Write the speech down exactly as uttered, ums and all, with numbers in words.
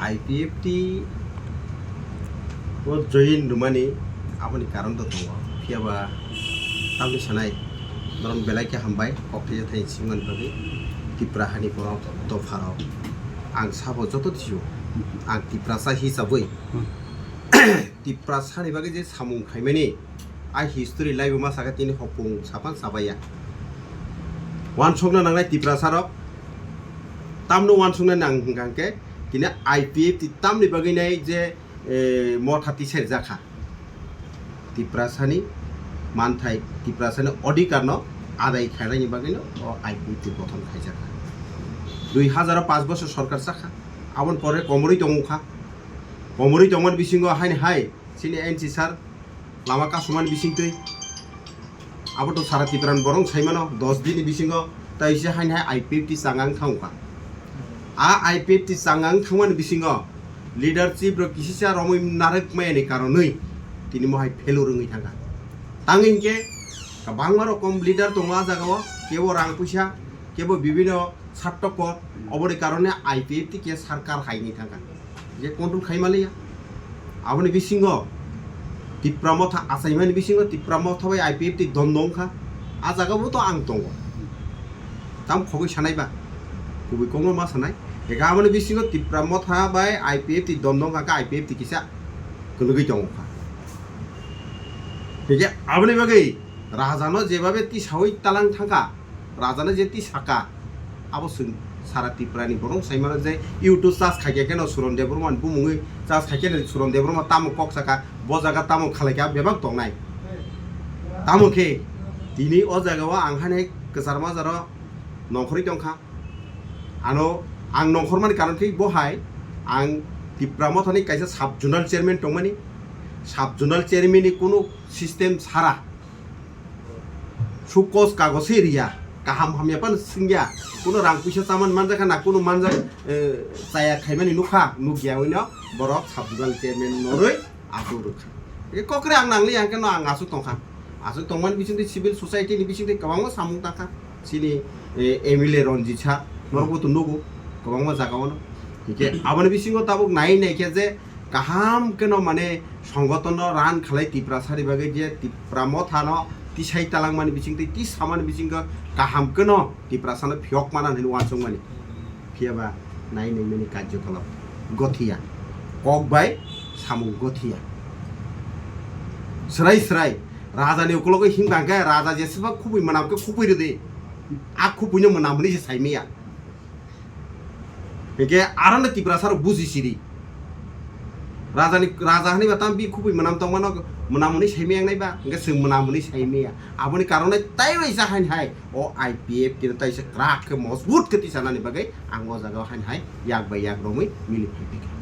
I P F T o join rwmani aboni karon to tongo, phiya ba tamni sanai norok belai khe hambai, kok thaiya thai singmani bagwi Tipra hani borok dopha rok. Ang sabo joto thio, ang Tiprasa hisabwi Tiprasa ni bagwi je samung khaimani a history laibo ma sakha tini hopung sapan sabaya. Wansukna nangnai Tiprasa rok, tamno wansukna nang hwnkha hwnkhe tini I P F T tamni bagwi nai je, eh, motha tisai rijak kha. Tiprasani manthai, Tiprasani odhikar no adai khainani bagwi no o I P F T gothon khaijak kha. Dui hazar o paanch bosor sorkar chakha, aboni pore komorwi tongmukha. Komorwi tongmani bisingo haini hai chini N C sir lama kasumani bisingtwi. Abo to sara Tipra ni borok saimano dos din ni bisingo tai se haini hai I P F T changang thangkha. A I P F T changang thangmani bisingo leadership rok kisisa romwi narwk maya ni karonwi tini mo hai failure wngwi thangkha. Tang hinkhe kwbangma rokom leader tongo a jagao, kebo rang puisa, kebo bibino satokor, oboni karone I P F T ke sarkar haini thangkha. Je control khai maliya. Aboni bisingo Tipra motha achaimani bisingo Tipra motha bai I P F T dondo wngkha. A jagao bo to ang tongo. Tam khogwi sanai ba. Kubui kongma ma sanai. Ega aboni bisingo Tipra motha bai I P F T dondo wngkha khe I P F T kisa kwlwgwi tongo kha. Hingkhe aboni bagwi rajano jebabe tisawi talang thangkha, rajano je tisaka, abo chwng sara Tripura ni borok saimano je YouTube charge khaikhe kheno Suron Debbarma ni bumungwi charge khaikhe no Suron Debbarma tamo kok saka, bo jaga tamo khalaikha bebak tongnai. Tamo khe tini o jagao ang haino kwchar majaro nongkhorwi tongkha. Ano ang nongkhormani karon khe bo hai, ang Tipra Mothani kaisa sub zonal chairman tongmani, sub zonal chairman ni kunu system sara sukos kagoswi riya, kaham hamya phano swngya, kunu rang puisa chamani manjakha na kunu manjak, eh, chaya khaimani nukha, nukya hwnwi no borok sub zonal chairman norwi aswk rwkha. E kokre ang nangli ang khe no ang aswk tongkha. Aswk tongmani bisingtwi civil society ni bisingtwi kwbangma samung tangkha. Chini, eh, M L A Ranjit sir, norokbo to nugo kwbangma jagao no. Hingkhe aboni bisingo tabuk nai nai khe je kaham khe no mane songoton no run khalai Tiprasa ni bagwi je Tipra Motha no tisai talangmani bisingtwi tisamani bisingo kaham khe no Tiprasa no phiyok mana hinwi uansukmani. Phiya ba nai nai mani karjokolap gothiya, kok bai samung gothiya. Swrai swrai raja ni ukologo himkha hwnkhe raja jeswk khubui mwnam khe khubui rwdi, a khubui no mwnam hwnwi se saimaya. Hingkhe aro no Tiprasa rok buji siri. Raja ni, raja hwnwi ba tamo bini khubui mwnam tongmano mwnam hwnwi saimaya wngnai ba, hingkhe chwng mwnam hwnwi saimaya. Aboni karone tai waisa hain hai o I P F T no taisa kwrak khe mojbut khe tisanani bagwi ang o jagao hain hai yak bai yak romwi mili phai phaikha.